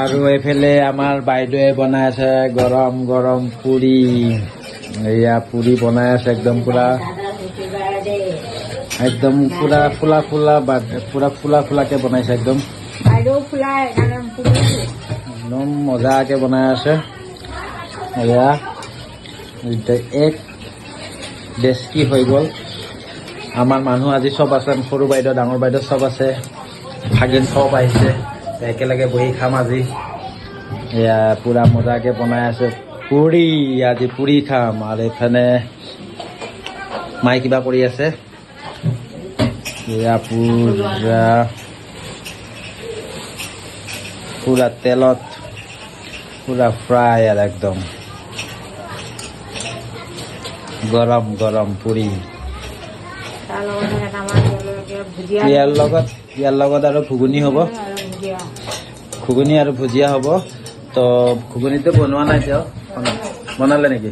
আৰু এইফালে আমাৰ বাইদেৱে বনাই আছে গৰম গৰম পুৰি। এয়া পুৰি বনাই আছে, একদম পুৰা, একদম পুৰা ফুলা ফুলা, পুৰা ফুলা ফুলাকে বনাইছে একদম। বাইদেউ ফুলাই সেইকাৰণে পুৰি। একদম মজাকে বনাই আছে। এয়া এতিয়া এক ডেচকি হৈ গ'ল। আমাৰ মানুহ আজি চব আছে, সৰু বাইদেউ, ডাঙৰ বাইদেউ চব আছে, ভাগিন চব আহিছে। একেলগে বহি খাম আজি। এয়া পুৰা মজাকে বনাই আছে পুৰি। আজি পুৰি খাম। আৰু এইফালে মায়ে কিবা কৰি আছে। এয়া পুৰা পুৰা তেলত পুৰা ফ্ৰাই আৰু একদম গৰম গৰম পুৰি। তাৰ লগতে আমাৰ জলকীয়া ভুজিয়া। ইয়াৰ লগত আৰু ঘুগুনি হ'ব। আৰু ভুজিয়া। ঘুগুনি আৰু ভুজিয়া হ'ব। তো ঘুগুনিটো বনোৱা নাই তেওঁ, বনালে নেকি?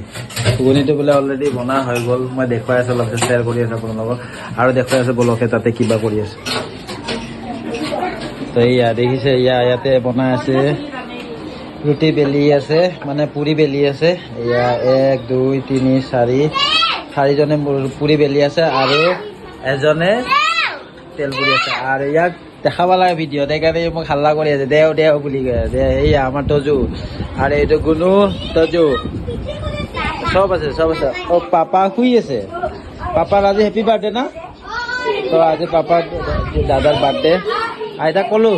ঘুগুনিটো বোলে অলৰেডি বনা হৈ গ'ল। মই দেখুৱাই আছো, অলপ শ্বেয়াৰ কৰি আছো আপোনালোকক আৰু দেখুৱাই আছো। বলকে তাতে কিবা কৰি আছে। তো এইয়া দেখিছে, এয়া ইয়াতে বনাই আছে, ৰুটি বেলি আছে, মানে পুৰি বেলি আছে। এয়া এক, দুই, তিনি, চাৰি, চাৰিজনে পুৰি বেলি আছে আৰু এজনে তেল পুৰি আছে। আৰু ইয়াক দেখাব লাগে ভিডিঅ'ত, সেইকাৰণে মোক হাল্লা কৰি আছে, দেও দেও বুলি কৈ আছে। এইয়া আমাৰ তজু আৰু এইটো গুণু, তজু চব আছে, চব আছে। অ, পাপা শুই আছে। পাপাৰ আজি হেপী বাৰ্থডে না? তো আজি পাপাৰ, দাদাৰ বাৰ্থডে। আইতাক কলো।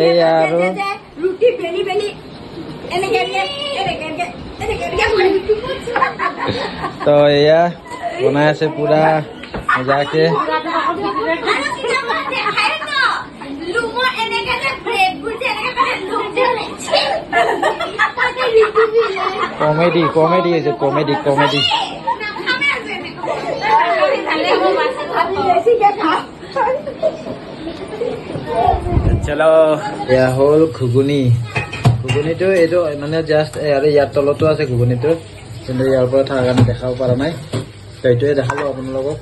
এইয়া আৰু ৰুটি বেলি বেলি এনেকে এনেকে এনেকে এনেকে এনেকে এনেকে কৰি। তো এয়া বনাই আছে পুৰা মজাকে। আৰু দেখাই ন লুমৰ এনেকে যে ব্ৰেডবোৰ যে এনেকে মানে লুম যে ওলাইছে, তাতে ৰুটি বিলাই। কমেডি কমেডি হৈছে, কমেডি কমেডি। নাখামে আজি এনেকৈ। আমি বেছিকে খাওঁ। চলো, এয়া হ'ল ঘুগুনি। ঘুগুনিটো এইটো মানে জাষ্ট আৰু ইয়াৰ তলতো আছে ঘুগুনিটো, কিন্তু ইয়াৰ পৰা থকাৰ কাৰণে দেখাব পৰা নাই। তো এইটোৱে দেখালো আপোনালোকক।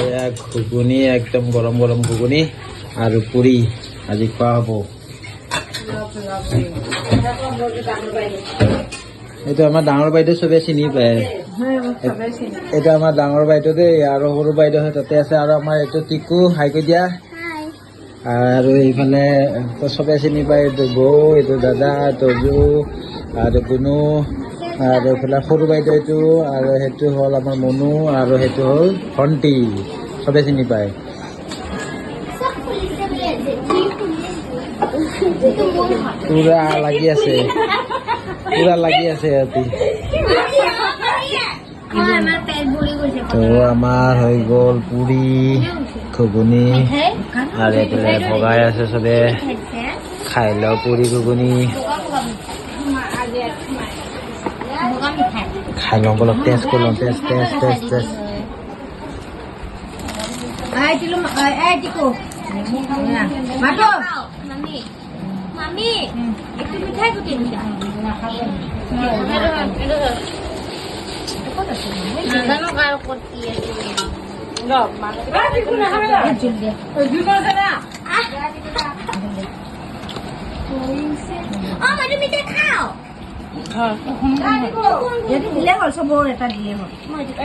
এয়া ঘুগুনি, একদম গৰম গৰম ঘুগুনি আৰু পুৰি আজি খোৱা হ'ব। এইটো আমাৰ ডাঙৰ বাইদেউ, চবে চিনি পায়। এইটো আমাৰ ডাঙৰ বাইদেউ দেই। আৰু সৰু বাইদেউ তাতে আছে। আৰু আমাৰ এইটো টিকু, হাই কৈ দিয়া। আৰু এইফালে তো চবে চিনি পায়, এইটো বৌ, এইটো দাদা, তজু আৰু গুণু। আৰু এইফালে সৰু বাইদেউ এইটো, আৰু সেইটো হ'ল আমাৰ মনু, আৰু সেইটো হ'ল ভণ্টি, চবে চিনি পায়। চব খুলিছে বোলে, জেঠী খুলিছে। এইটো মোৰ হয়। পুৰা লাগি আছে, পুৰা লাগি আছে সিহঁতি। আমাৰ পেট ভৰি গৈছে। তো আমাৰ হৈ গ'ল পুৰি ঘুগুনি আৰু এইফালে ভগাই আছে চবে। খাই লওঁ পুৰি ঘুগুনি। বগা মিঠাই। খাই লওঁ বলক, টেষ্ট কৰি লওঁ, টেষ্ট টেষ্ট টেষ্ট টেষ্ট। এই টিলু, এই টিকু, মাতো। মামি, মামি, একটু মিঠাই কুটি দিছা। নাজানো কাৰ ক'ত কি আছে। আহ। অ, মইতো মিঠাই খাওঁ। দিলে হ'ল, চবৰ এটা দিলে হ'ল।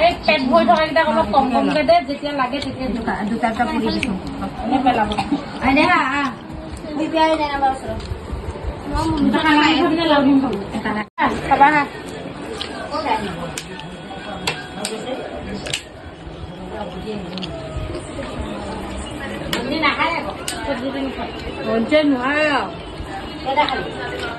এই পেট ভৰি থকা কেইটাক অলপ কম কমকে দে, যেতিয়া লাগে তেতিয়া দুটা দুটা এটা পুৰি দিছো। এনে পেলাব। আই দেখা, আহ। খানা খাবি নে লাউ দিম? খাবা হা। নাখায় আকৌ। নোৱাৰে আৰু।